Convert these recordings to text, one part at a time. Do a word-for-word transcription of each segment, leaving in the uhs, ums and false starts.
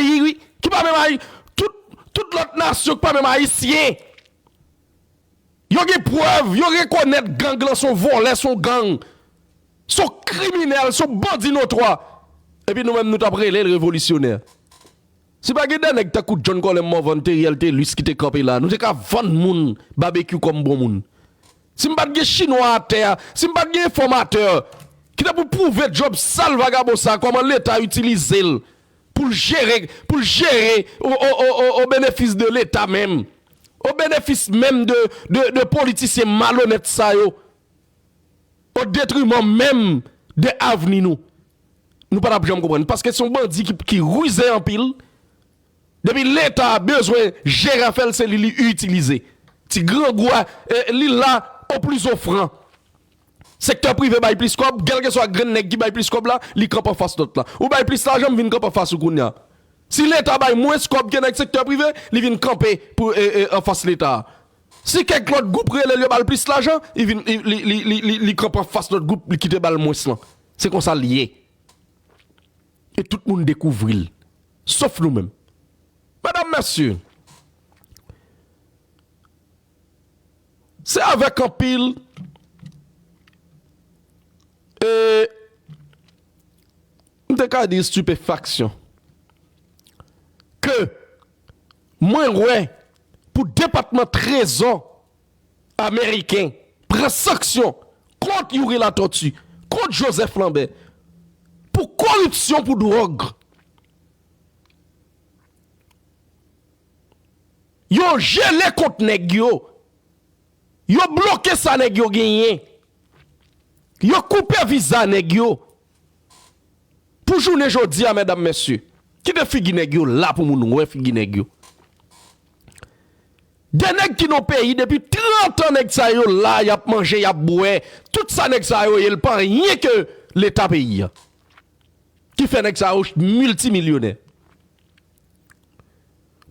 Ayiti, ki pa menm Ayi-, tout, tout lòt nasyon ki pa menm Ayisyen. Yo gen prèv, yo rekonèt gang lan se yon vòlè, se yon gang. Se yon kriminèl, se yon bandi notwa. Epi nou menm nou t ap rele l revolisyonè. Si pa gen de nèg tankou John Colem Morvan, Theriel Thelus ki te kanpe la, nou te ka vann moun Babekyou kòm bon moun. Si m pa t gen chinwa atè a, si m pa t gen enfòmatè ki te pou pwouve djòb sal vagabon sa, kòman leta itilize l pou l jere, pou l jere o, o, o, o, o benefis de leta menm, o benefis menm de, de, de politisyen malonèt sa yo, o detriman menm de avni nou. Nou pa t ap janm konprann. Paske se yon bandi ki, ki rize anpil. Depi leta bezwen jere afè l, se li li itilize. Ti grangou a, e, li la o pli ofran. Sektè prive bay plis kòb, kèlkeswa grenn nèg ki bay plis kòb la, li kanpe anfas lòt la. Ou bay plis lajan, m vin kanpe anfas ou kounye a. Si leta bay mwens kòb ke nèg sektè prive, li vin kanpe pou, e, e, anfas leta a. Si kèk lòt gwoup rele l, yo ba l plis lajan, li vin, li, li, li, li, li, li kanpe anfas lòt gwoup, li kite ba l mwens lan. Se konsa l ye. E tout moun dekouvri l. Sof nou menm. Medam, mesye, se avèk anpil, e, m te ka di stipefaksyon ke mwen wè pou Depatman Trezò ameriken pran sanksyon kont Youri Latortue, kont Joseph Lambert, pou koripsyon, pou dwòg. Yo jele kont nèg yo. Yo bloke sa nèg yo genyen. Yo koupe viza nèg yo. Pou jounen jodi a, medam, mesye, kite figi nèg yo la pou moun wè figi nèg yo. De nèg ki nan peyi depi trant an, nèg sa yo la, y ap manje, y ap bwè. Tout sa nèg sa yo ye, l pa anyen ke leta peyi a. Ki fè nèg sa yo miltimilyonè.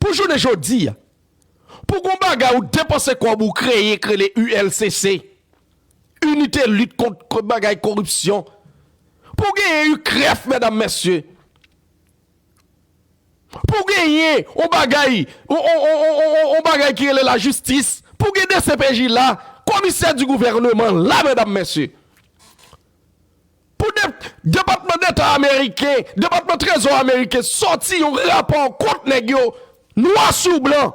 Pou jounen jodi a, pou gon bagay ou depanse kòb ou kreye, k rele U L C C, Inite Lit Kont, Kont Bagay Koripsyon, pou genyen U K R E F, medam, mesye, pou genyen yon bagay, yon, yon, yon, yon, yon, yon bagay ki rele lajistis, pou gen D C P J la, komisè di gouvèneman la, medam, mesye. Pou de, Depatman Deta ameriken, Depatman Trezò ameriken sòti yon rapò kont nèg yo, nwa sou blan.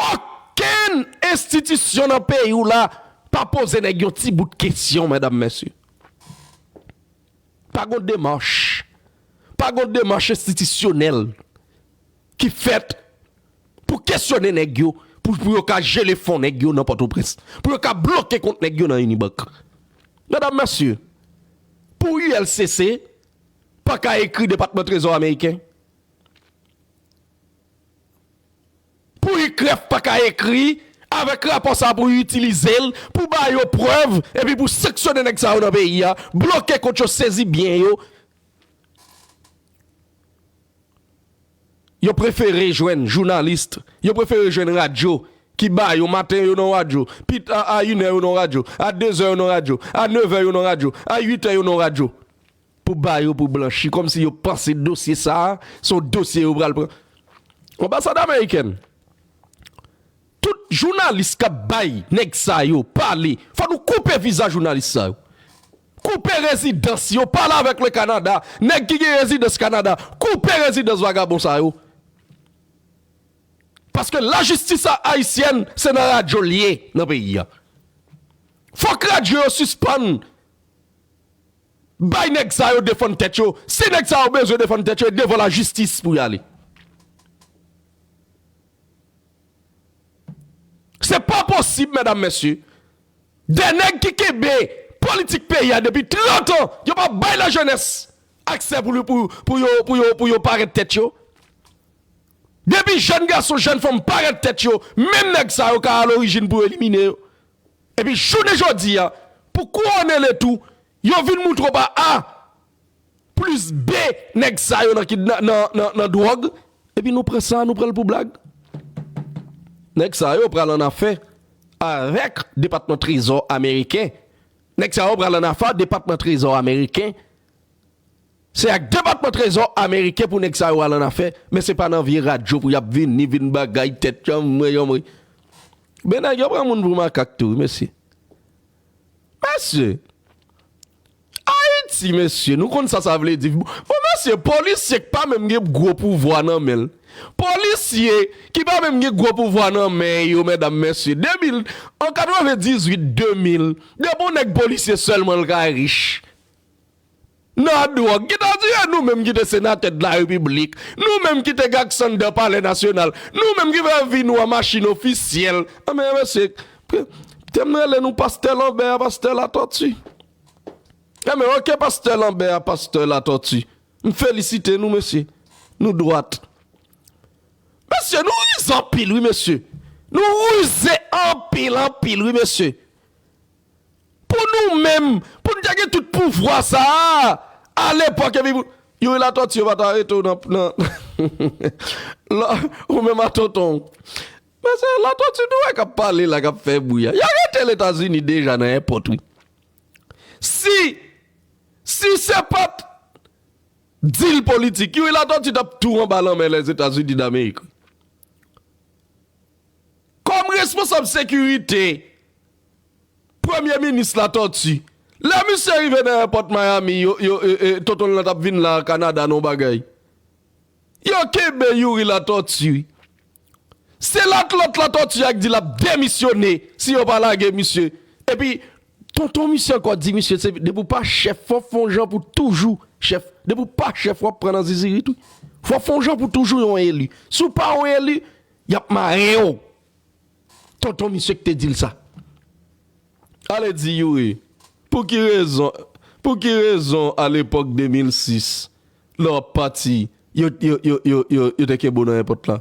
Okenn enstitisyon nan peyi w la pa poze nèg yon ti bout kesyon, medam, mesye. Pa gon demach. Pa gon demach enstitisyonèl ki fèt pou kesyone nèg yo, pou, pou yo ka jele fon nèg yo nan Pòtoprens, pou yo ka bloke kont nèg yo nan Unibank. Medam, mesye, pou U L C C pa ka ekri Depatman Trezò ameriken, pou U K R E F pa ka ekri avèk rapò sa pou itilize l, pou ba yo prèv, epi pou sanksyone nèg sa yo nan peyi a, bloke kont yo, sezi byen yo. Yo prefere jwenn jounalis, yo prefere jwenn radyo ki ba yo maten yo nan radyo, pit a, a inè yo nan radyo, a dezè yo nan radyo, a nevè yo nan radyo, a uitè yo nan radyo. Pou ba yo, pou blanchi, kòmsi yo panse dosye sa a, se yon dosye yo pral pran. Anbasad amerikèn, tout jounalis k ap bay nèg sa yo pale, fò nou koupe viza jounalis sa yo. Koupe rezidans yo, pale avèk le Kanada, nèg ki gen rezidans Kanada, koupe rezidans vagabon sa yo. Paske lajistis a, ayisyèn, se nan radyo l ye nan peyi a. Fòk radyo yo sispann bay nèg sa yo defann tèt yo. Si nèg sa yo bezwen defann tèt yo, e devan lajistis pou y ale. Se pa posib, medam, mesye. De nèg ki kenbe politik peyi a depi trant an, yo pa bay lajenès aksè pou, pou, pou yo, pou yo, pou yo parèt tèt yo. Depi jèn gason, jèn fanm parèt tèt yo, menm nèg sa yo ka alorijin pou elimine yo. Epi jounen jodi a, pou kouwone le tou, yo vin moutre w pa A plis B nèg sa yo nan, nan, nan, nan, nan dwòg. Epi nou pran sa, nou pran l pou blag. Nèg sa yo pral annafè avèk Depatman Trezò ameriken. Nèg sa yo pral annafè Depatman Trezò ameriken. Se ak Depatman Trezò ameriken pou nèg sa yo al annafè, men se pa nan vye radyo pou y ap vini, vin bagay tèt yanmwe, yanmwe. Men nèg yo pran moun pou makak tou, wi, mesye. Mesye, Ayiti, mesye, nou konn sa sa vle di. Bon, mesye, polisye k pa menm gen gwo pouvwa nan men l. Polisye ki pa menm gen gwo pouvwa nan men yo, medam, mesye. De mil, an katrevendizuit, de mil, depi yon nèg polisye sèlman l ka rich. Nan dwòg, ki ta di e nou menm ki te senatè de la repiblik, nou menm ki te gen Alexander Palè Nasyonal, nou menm ki fè vi nou an machin ofisyèl. Anben, mesye, te m rele nou pastè Lanbè a, pastè Latòti. Enben, oke, pastè Lanbè a, pastè Latòti. M felisite nou, mesye. Nou dwat. Mesye, nou rize anpil, wi, mesye. Nou rize anpil, anpil, wi, mesye. Pou nou menm, pou n te gen tout pouvwa sa a, alepòk, epi pou, Youri Latòti, yo pa t arete w nan, nan, la, ou menm a tonton w. Mesye, Latòti, nou wè k ap pale la, k ap fè bri a. Y arete l Etazini deja nan èpòt, wi. Si, si se pa t dil politik, Youri Latòti t ap tou anba lanmè Lèzetazini Damerik. Kòm responsab sekirite, Premye Minis Latòti, lè misye rive nan èpòt Miami, yo, yo, e, e, tonton l lan t ap vin la Kanada nan yon bagay. Yo kenbe Youri Latòti, wi. Se lat, lòt Latòti a k di l ap demisyone si yo pa lage misye. Epi, tonton misye ankò di misye, se, depi w pa chèf, fò w fè yon jan pou toujou chèf. Depi w pa chèf, w ap pran nan zizirit, wi. Fò w fè yon jan pou toujou yon eli. Si w pa yon eli, y ap mare w. Tonton misye ki te di l sa. Ale di Youri, pou ki rezon, pou ki rezon alepòk de mil sis, lè w ap pati, yo, yo, yo, yo, yo, yo te kenbe w nan èpòt la?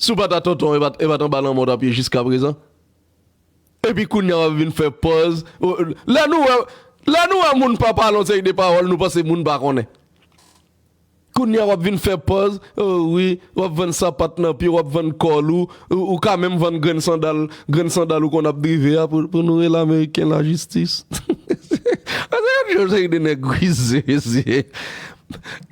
Si w pa ta tonton, e pa t, e pa t anba lanmò w t ap ye jiskaprezan? Epi kounye a w ap vin fè pòz. Lè nou wè, lè nou wè moun pa pale yon seri de pawòl, nou panse moun pa konnen. Kounye a w ap vin fè pòz, o wi, w ap vann sapat nan pye, w ap vann kòl ou, ou, ou ka menm vann grenn sandal, grenn sandal ou konn ap drive a pou, pou nou rele Ameriken lajistis. Pase yon seri de nèg grize, mesye.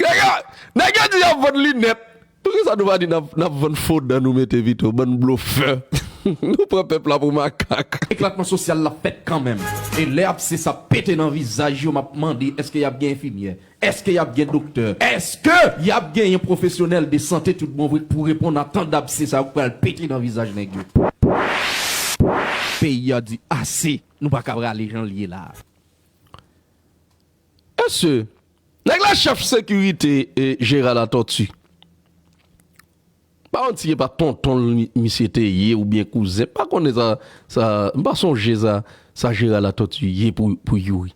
Nèg yo, nèg yo di y ap vann linèt. Poukisa nou pa di n ap, n ap vann fo dan nou mete pito, bann blofè? Nou pran pèp la pou makak. Eklatman sosyal la fèt kanmenm. E lè abse sa pete nan vizaj yo, m ap mande, èske y ap gen enfimyè? Èske y ap gen doktè? Èske y ap genyen pwofesyonèl de sante tout bon vre k pou reponn a tan dabse sa yo k pral pete nan vizaj nèg yo? Peyi a di ase, nou pa ka prale jan l ye la a. Mesye, nèg la chèf sekirite, e, Jera Latòti. Pa konn si e pa tonton l mi-, misye te ye oubyen kouzen. M pa konnen sa, sa, m pa sonje sa, sa Jera Latòti ye pou, pou Youri.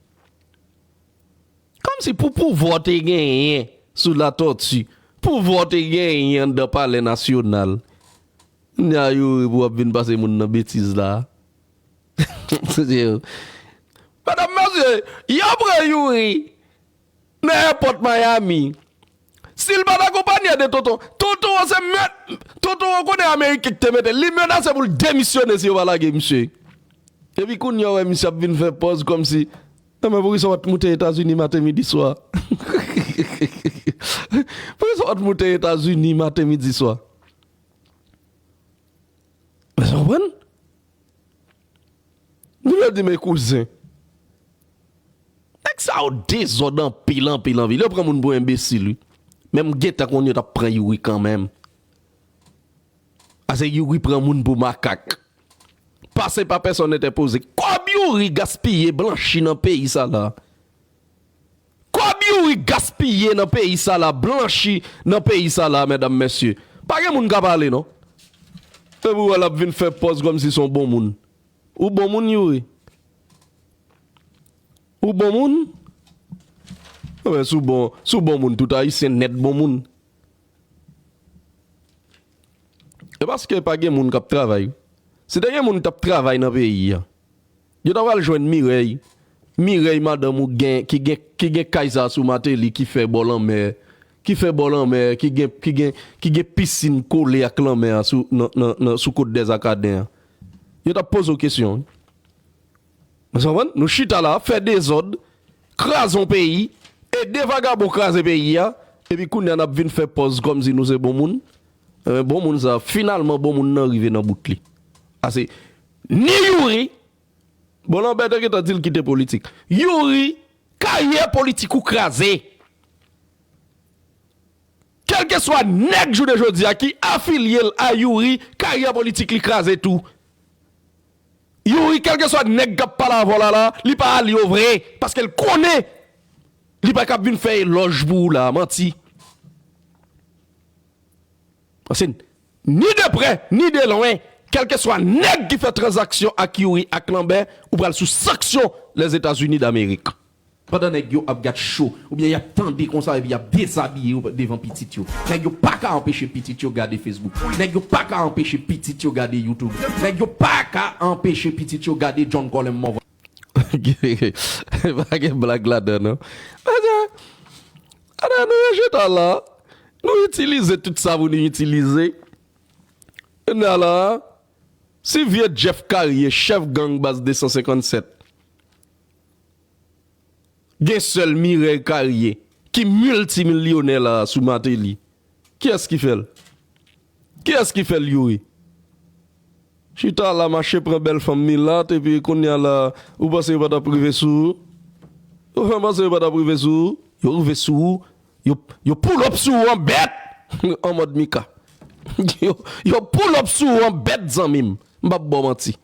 Kòmsi pou pouvwa w te genyen sou Latòti, pouvwa w te genyen anndan Palè Nasyonal. Kounye a Youri pou w ap vin pase moun nan betiz la. Medam, mesye, yo pran Youri nan èpòt Miami. Si l pa t akonpanye de tonton, tonton an se mèt, tonton an konnen Ameriken ki te mete l, li menase pou l demisyone si yo pa lage misye. Epi kounye a w wè misye ap vin fè pòz kòmsi, enben poukisa w pa t moute Etazini maten, midi, swa? Poukisa w pa t moute Etazini maten, midi, swa? Èske w konprann? Vin yo di men kouzen. Nèg sa yo dezòd anpil, anpil, anpil. Yo pran moun pou enbesil, wi. Men m gentan konn yo t ap pran Youri kanmenm. Ase Youri pran moun pou makak. Pase pa pèsòn entèpoze. Kòb Youri gaspiye, blanchi nan peyi sa la. Kòb Youri gaspiye nan peyi sa la, blanchi nan peyi sa la, medam, mesye. Pa gen moun ka pale, non. Epi w wè l ap vin fè pòz kòmsi se yon bon moun. Ou bon moun, Youri? Ou bon moun? Enben, si w bon, si w bon moun, tout Ayisyen nèt bon moun. E paske pa gen moun k ap travay. Si te gen moun k t ap travay nan peyi a, yo ta pral jwenn Mirèy. Mirèy, madanm ou gen, ki gen, ki gen kay sa sou Mateli, ki fè bò lanmè, ki fè bò lanmè, ki gen, ki gen, ki gen pisin kole ak lanmè a sou, nan, nan, nan, sou Kot dèzakaden an. Yo t ap poze w kesyon, wi. Ou konprann? Nou chita la, fè dezòd, kraze yon peyi, e De vagabon kraze peyi a, epi kounye a n ap vin fè pòz kòmsi nou se bon moun. Enben, bon moun sa, finalman, bon moun nan rive nan bout li. Ase, ni Youri, bon, Lanbè te gentan di l kite politik. Youri, karyè politik ou kraze. Kèlkeswa nèg jounen jodi a ki afilye l a Youri, karyè politik li kraze tou. Youri, kèlkeswa nèg k ap pale avè w la, la, li pa al yo vre, paske l konnen li pa kab vin fè elòj pou ou la, manti. Paske ni de prè, ni de lwen, kèlkeswa nèg ki fè tranzaksyon ak Youri, ak Lanbè, ou pral sou sanksyon Lèzetazini Damerik. Pandan nèg yo ap gad cho, oubyen y ap tande konsa epi y ap dezabiye yo devan pitit yo. Nèg yo pa ka anpeche pitit yo gade Facebook. Nèg yo pa ka anpeche pitit yo gade YouTube. Nèg yo pa ka anpeche pitit yo gade John Colem Morvan. Pa gen blag ladan, non. Atò, atò, nou rejte la. Nou itilize tout sa pou nou itilize. Kounye a la, si vye Jeff Carrier, chèf gang baz de san senkann sèt, gen sè l Mireille Carrier, ki miltimilyonè la sou Martelly. Kiyès ki fè l? Kiyès ki fè l, Youri? Chita la, mache pran bèl fanm milat, epi kounye a la, ou panse yo pa t ap rive sou ou? Ou panse yo pa t ap rive sou ou? Yo rive sou ou, yo, yo pull up sou ou an bèt, an mòd Mika. Yo, yo pull up sou ou an bèt, zanmi m. M p ap ba w manti.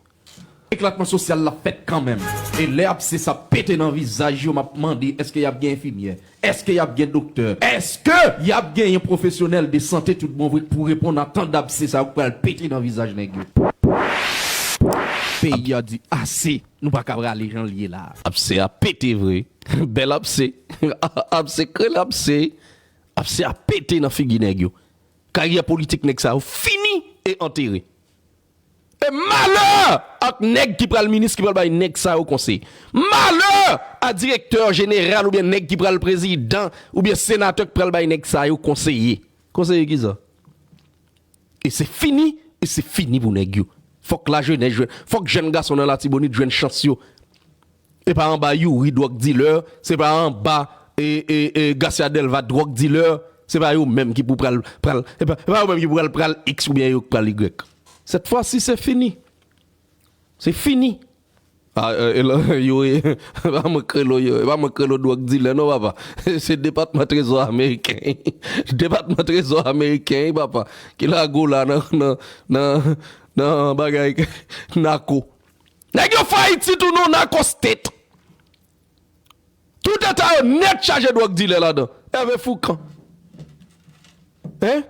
Eklatman sosyal la fèt kanmenm. E lè abse sa pete nan vizaj yo, m ap mande, èske y ap gen enfimyè? Èske y ap gen doktè? Èske y ap genyen pwofesyonèl de sante tout bon vre k pou reponn a tan d abse sa yo k pral pete nan vizaj nèg yo? Peyi a di ase, nou pa ka prale jan l ye la. Abse a pete vre. Bèl abse. Abse k rele abse. Abse a pete nan figi nèg yo. Karyè politik nèg sa yo fini e antere. E malè ak nèg ki pral minis, ki pral bay nèg sa yo konsey. Malè a direktè jeneral oubyen nèg ki pral prezidan oubyen senatè ki pral bay nèg sa yo konseye. Konseye kisa? E se fini, e se fini pou nèg yo. Fòk lajenès jwenn, fòk jèn gason nan Latibonit jwenn chans yo. E pa anba Youri dwòg dilè, se pa anba e, e, e, Garcia Delva dwòg dilè, se pa yo menm ki pou pral, pral, e pa, e pa yo menm ki pou pral, pral X oubyen yo k pral Y. Sèt fwa si se fini. Se fini. A, e, e, la, Youri, e pa mwen k rele w, e pa mwen k rele w dwòg dilè non, papa. Se Depatman Trezò ameriken. Depatman Trezò ameriken, wi, papa, ki lage w la nan, nan, nan, nan bagay nako. Nèg yo fè Ayiti tounen yon narco state. Tout eta yo nèt chaje dwòg dilè ladan. Hervé Fourcand. Hein?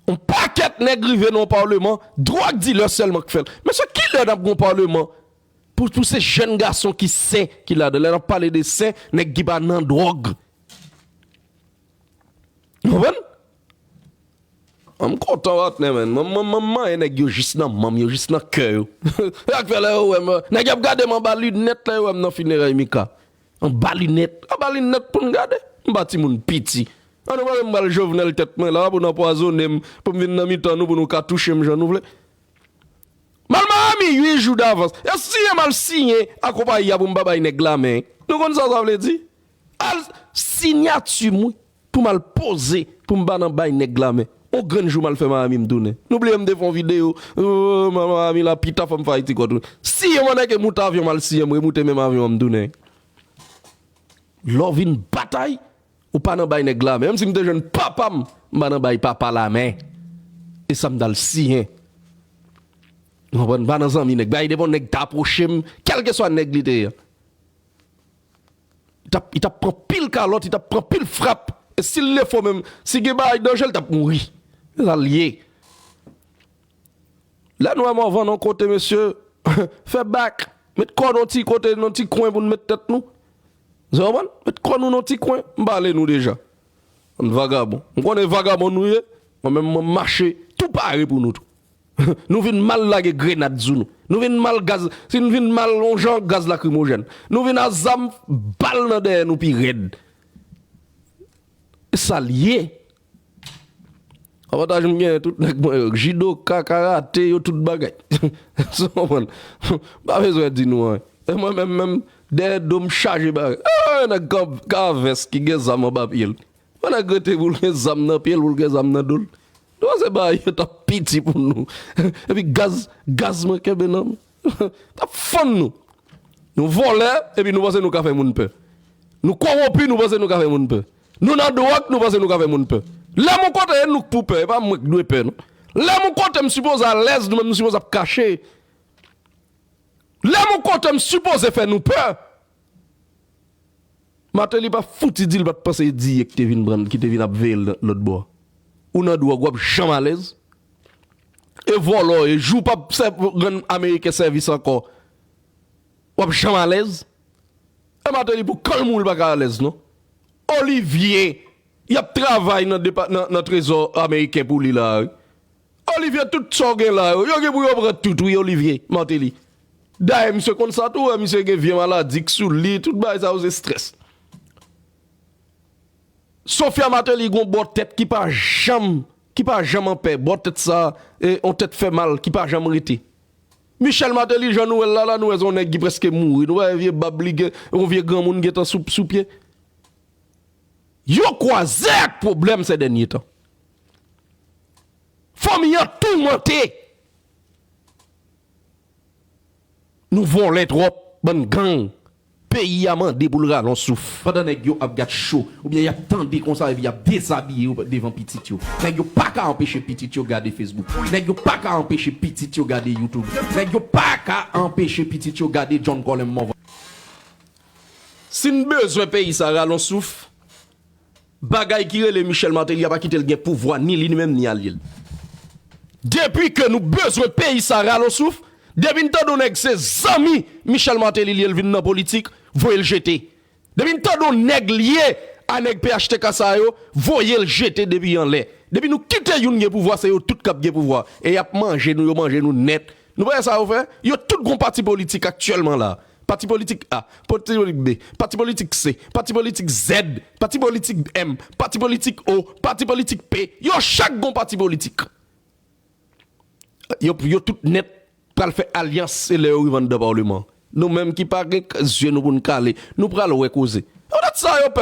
Yon pakèt nèg rive nan yon palman, dwòg dilè sèlman k fè l. Mesye, kilè n ap gen yon palman pou, pou se jèn gason ki sen ki ladan? Lè n ap pale de sen, nèg ki pa nan dwòg. Ou konprann? M kontan, patnè, man. Mwen, mwen, mwen, mwen, nèg yo jis nan manm yo, jis nan kè yo. Sa k fè lè yo wè m, nèg yo ap gade m anba linèt lè yo wè m nan finerèy Mika. Anba linèt. Anba linèt pou n gade. M pa timoun piti. An nou pale m pral Jovenel tèt mwen la, pou n anpwazonnen m, pou m vin nan mitan nou, pou nou ka touche m jan nou vle. M al Miami uit jou davans. E siyen m al siyen a konpayi a pou m pa bay nèg lamen. Nou konn sa sa vle di? Al sinyati m, wi, pou m al poze, pou m pa nan bay nèg lamen. On grenn jou m al fè Miami m tounen. Nou bliye m te fè yon videyo, oh, Miami la pita fò m fè Ayiti kò tounen. Siyen m ann eke moute avyon m al siyen m remoute menm avyon an m tounen. Lè w vin batay, ou pa nan bay nèg lamen. Menm si m te jwenn papa m, m pa nan bay papa lamen. E sa m t al siyen. Ou konprann? M pa nan zanmi nèg. Bay depi yon nèg ta apwoche m, kèlkeswa nèg li te ye. Li t ap, li t ap pran pil kalòt, li t ap pran pil frap. E si l defo menm, si gen bagay danje, li t ap mouri. Se sa l ye. Lè n wè Morvan nan yon kote, mesye, fè bak. Met kò n nan yon ti kote, nan yon ti kwen pou n met tèt nou. Ou konprann? Met kò nou nan yon ti kwen. M pale nou deja. Bann vagabon. M konnen vagabon nou ye. Mwen menm, mwen mache tou pare pou nou tou. Nou vin mal lage grenad sou nou. Nou vin mal gaz, si nou vin mal yon jan gaz lakrimojèn. Nou vin a zam, bal nan dèyè nou pi rèd. E sa l ye. Avantaj m genyen, tout nèg mwen yo, jidoka, karate, yo tout bagay. Sa w konprann? M pa bezwen di nou anyen. E mwen menm, menm, dèyè do m chaje bagay. Yon nèg ka, ka vès ki gen zam anba pye l. Yon nèg rete pou l gen zam nan pye l, pou l gen zam nan do l. Nou panse bagay yo t ap piti pou nou. Epi gaz, gaz mwen kenbe nan men. T ap fann nou. Nou vòlè, epi nou panse nou ka fè moun pè. Nou kowonpi, nou panse nou ka fè moun pè. Nou nan dwòg, nou panse nou ka fè moun pè. Lè m yon kote, e nou k pou pè, e pa mwen k dwe pè, non. Lè m yon kote, m sipoze alèz, nou menm nou sipoze ap kache. Lè m yon kote, m sipoze fè nou pè. Martelly pa fouti di l pa t panse e Diye ki te vin pran, ki te vin ap veye l lòt bò. Ou nan dwòg, w ap janm alèz. E vòlò, e jou w p ap sè-, rann Ameriken sèvis ankò, w ap janm alèz. E Martelly pou kan l mouri l pa ka alèz, non. Olivier, y ap travay nan depa-, nan, nan trezò ameriken pou li la a, wi. Olivier, tout sa w gen la yo, yo gen pou yo pran tout, wi, Olivier Martelly. Dayè, misye konn sa tou, wè, misye gen vye maladi k sou li, tout bagay sa yo se strès. Sophia Martelly gon bò tèt ki pa janm, ki pa janm anpè. Bò tèt sa, e, on tèt fè mal ki pa janm rete. Michel Martelly, jan nou wè l la, la, nou wè se yon nèg ki prèske mouri. Nou wè vye bab li gen, yon vye granmoun gentan sou, sou pye. Yo kwaze ak pwoblèm sè dènye tan. Fanmi an toumante. Nou vòlè twòp, bann gang. Peyi a mande pou l rale yon souf. Pandan nèg yo ap gad cho, oubyen y ap tande konsa epi y ap dezabiye yo devan pitit yo. Nèg yo pa ka anpeche pitit yo gade Facebook. Nèg yo pa ka anpeche pitit yo gade YouTube. Nèg yo pa ka anpeche pitit yo gade John Colem Morvan. Si n bezwen peyi sa rale yon souf, bagay ki rele Michel Martelly a pa kite l gen pouvwa ni li menm ni alye l. Depi ke nou bezwen peyi sa rale yon souf, depi n tande yon nèg se zanmi Michel Martelly li ye, l vin nan politik, voye l jete. Depi n tande yon nèg lye a nèg P H T K sa yo, voye l jete depi anlè. Depi nou kite youn gen pouvwa, se yo tout k ap gen pouvwa. E y ap manje nou, yo manje nou nèt. Nou pa wè sa yo fè? Yo tout gon pati politik aktyèlman la. Pati politik A, pati politik B, pati politik C, pati politik Z, pati politik M, pati politik O, pati politik P. Yo chak gon pati politik. Yo, yo tout nèt pral fè alyans, se lè yo rive anndan palman. Nou menm ki pa gen k-, zye nou pou n kale, nou pral wè koze. Yo dat sa yo pè.